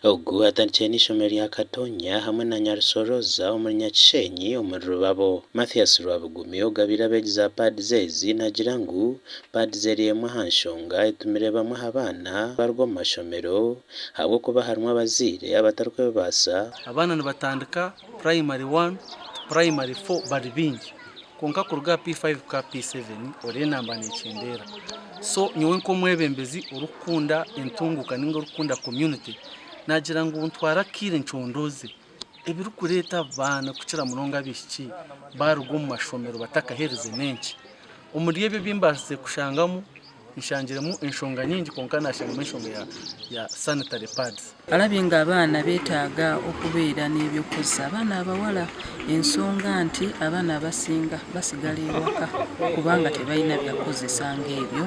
Ogu atandikire n'eishomero rya Katonya hamwe na Nyarusoroza omuri Nyakishenyi omuri Rubabo. Mathias Rwabugumi ogabiire abeegi za pads ezi naagira ngu pads eri emwe aha nshonga etumire bamwe aha baana baruga omu mashomero ahabw'okuba harimu abazaire abatarikwebaasa. Abaana nibatandika purayimari wani tu purayimari fo bari baingi kwonka kuruga aha P5 kuhika aha P7 oreeba enamba nekyendeera. So nyowe nk'omwebembezi orikukunda entunguka ninga orikukunda community nagira ngu ntware akaire nkyondooze ebirikureeta abaana kukira munonga abaishiki baruga omu mashomero batakaherize n'enki. Omuri ebyo ebi mbaasize kushangamu Nshangiremu enshonga nyingi kwonka nashangamu enshonga ya sanitary pads. Alabye nga abaana betaaga okubeera n'ebyokukozesa abaana abawala ensonga nti abaana abasinga basigala ewaka kubanga tebalina byakukozesa ng'ebyo.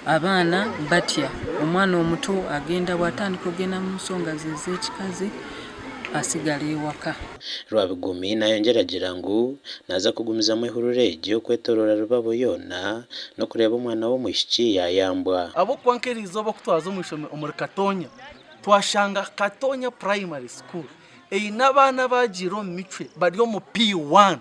Abaana batya omwana omuto agenda bwatandika okugenda mu nsonga ze ez'ekikazi asigala ewaka. Rwabigumi nayongyera agira ngu naaza kugumizamu ehururu egi okwetoroora Rubabo yoona n'okureeba omwana w'omwishiki yaayambwa. Ahabw'okuba nk'eriizooba ku twaza omu ishomero omuri Katonya, twashanga Katonya Primary School eine abaana abaagiire omu micwe bari omu P1.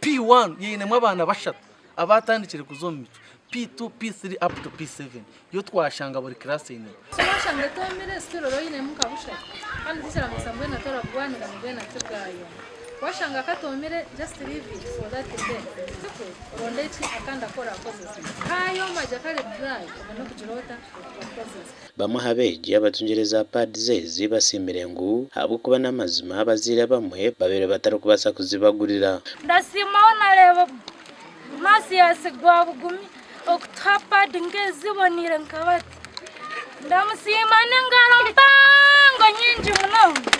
P1 einemu abaana bashatu abaatandikire kuza omu micwe, P2, P3 up to P7 yo twashanga buri kiraasi einemu. So washanga etoomire still oraba oinemu nka bushatu kandi tikiramutsya mbwenu torabugwanira ngu mbwenu tibwayoma. Washanga katoomire just leave it for that day tikwe oronde ki akandi aku orakozesa. Kaayoma gye kari dry obone kugira ota okukozesa. Bamwe aha beegi abatungire za pads ezi basiimire ngu ahabw'okuba n'amazima abazaire abamwe babaire batarikubaasa kuzibagurira. Ndasiimaho nareeba Mathias Rwabugumi okutuha padi nk'ezi ziboniire nka bati. Ndamusiima n'engaro mpango nyingi munonga.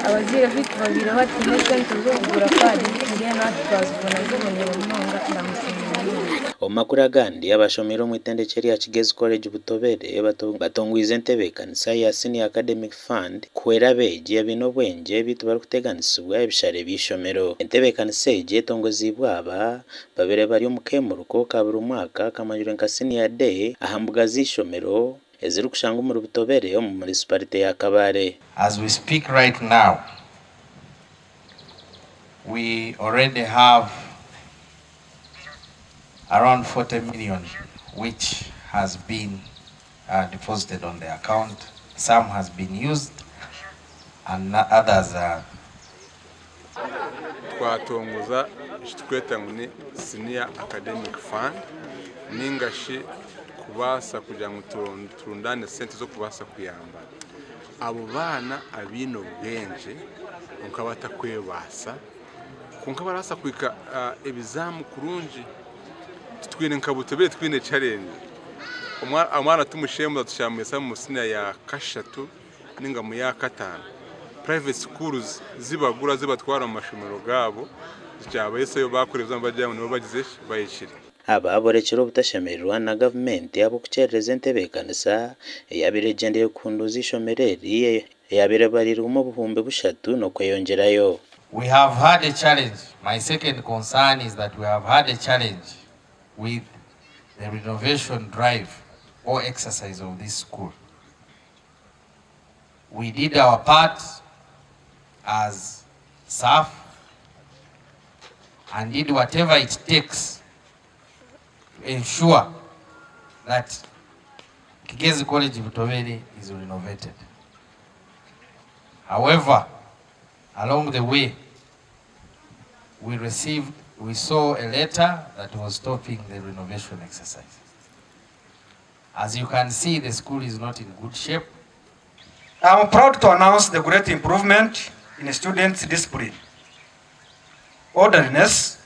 Abazaire baitu babaire bataine sente z'okugura paadi mbwenu hati twazibona ziboniire munonga ndamusiima munonga. Omu makuru agandi, abashomeire omu itendekyero erya Kigezi College Butobere batongwize entebeekanisa ya Senior Academic Fund kuhwera abeegi abaine obwengye beitu barikuteganisibwa ebishare by'eishomero. Entebeekanisa egi etongoziibwe aba babaire bari omu keemuruko ka buri mwaka akamanyirwe nka Senior Day aha mbuga z'eishomero ezirikushangwa omuri Butobere omu munisiparite ya Kabale. As we speak right now, we already have around 40 million which has been deposited on the account, some has been used and others are. Twatongoza eki turikweta ngu ni Senior Academic Fund ninga shi kubaasa kugira ngu turundaane sente z'okubaasa kuyamba abo baana abaine obwengye kwonka batarikwebaasa kwonka barabaasa kuhika ebizaamu kurungi. Titwine nka Butobere titwine challenge. Omwana tumushembuza tushamwisa omu siniya ya kashatu ninga mu ya kataano. Private schools zibagura zibatwara omu mashomero gaabo zikyabahisayo baakora ebizamu bagira ngu nibo bagize ki bahikire. Aba borekire obutashemererwa na gavumenti ahabw'okukyerereza entebeekanisa eyabaire egyendereire kuhunduuza eishomero eri eyabaire ebariirwemu obuhumbi bushatu n'okweyongyerayo. We have had a challenge, my second concern is that we have had a challenge with the renovation drive or exercise of this school. We did our part as SAF and did whatever it takes to ensure that Kigezi College Butobere is renovated. However, along the way, we received, we saw a letter that was stopping the renovation exercise. As you can see, the school is not in good shape. I am proud to announce the great improvement in students' discipline, orderliness,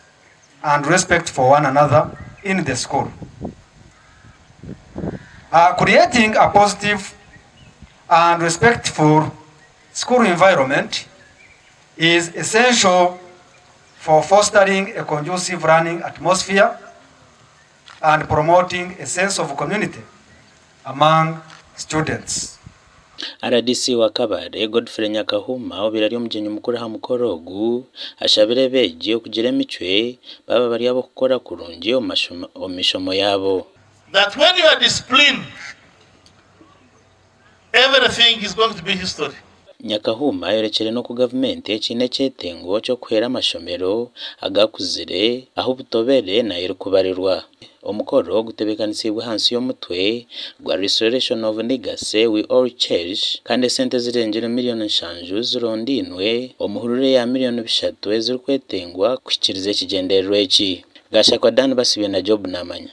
and respect for one another in the school. Uh, creating a positive and respectful school environment is essential for fostering a conducive learning atmosphere and promoting a sense of community among students. Rdc wa Kabale, Godfrey Nyakahuma obaire ari omugyenyi mukuru aha mukoro ogu, ashabire abeegi okugira emicwe baaba bari ab'okukora kurungi omu mishomo yaabo. That when you are disciplined, thing is going to be history. Nyakahuuma ayorekire n'oku gavumenti ekiine ekyetengo ky'okuhwera amashomero agakuzire ahu Butobere nayo erikubarirwa. Omukoro gutebeekanisiibwe ahansi y'omutwe gwa Restoration of Legacy We All Cherish kandi esente ezirengire miriyoni nshanju zirondainwe omu hururu eya miriyoni bishatu ezirikwetengwa kuhikiiriza ekigyendererwa eki. Gashakwa Dan Basibye na Job Namanya.